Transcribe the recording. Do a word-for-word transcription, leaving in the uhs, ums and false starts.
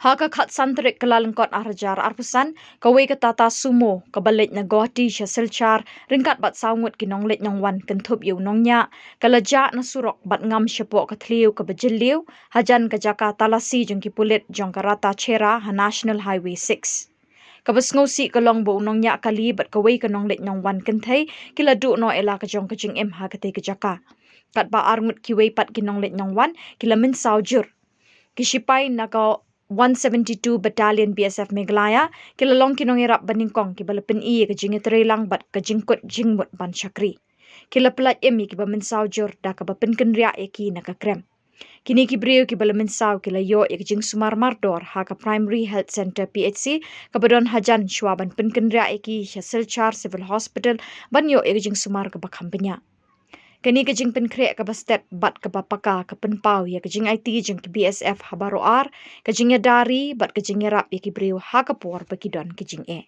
Ha ka khatsan tarik Kyllalyngkot arhajar arphew san, kawei ka Tata Sumo, kaba leit na Guwahati sha Silchar, ryngkat bad saw ngut ki nongleit nongwan kynthup ïa u nongñiah, ka la jah na surok bad ngam shapoh ka thliew kaba jylliew, hajan ka jaka talasi jong ki pulit jong ka Ratacherra ha National Highway six. Kaba sngewsih ka long ba u nongñiah kali bad kawei ka nongleit nongwan kynthei, ki la duh noh ïa la ka jong ka jingim ha katei ka jaka. Katba ar ngut kiwei pat ki nongleit nongwan, ki la mynsaw jur. Ki shipai na ka one seventy-two Battalion B S F Meghalaya, ki la long ki nongïarap banyngkong kiba la pyni ïa ka jingïatreilang bad ka jingkut jingmut ban shakri. Ki la pyllait im ïa kiba mynsaw jur da kaba pynkynriah ïa ki na ka krem. Kine ki briew kiba la mynsaw ki la ïoh ïa ka jingsumar mardor ha ka Primary Health Centre P H C, kaba don hajan shuwa ban pynkynriah ïa ki sha Silchar Civil Hospital ban ïoh ïa ka jingsumar kaba kham bniah. Kane ka jingpynkhreh kaba stet bad kaba paka ka pynpaw ïa ka jingaiti jong ki B S F ha baroh ar, ka jingïada ri bad ka jingïarap ïa ki briew ha ka por ba ki don ka jingeh.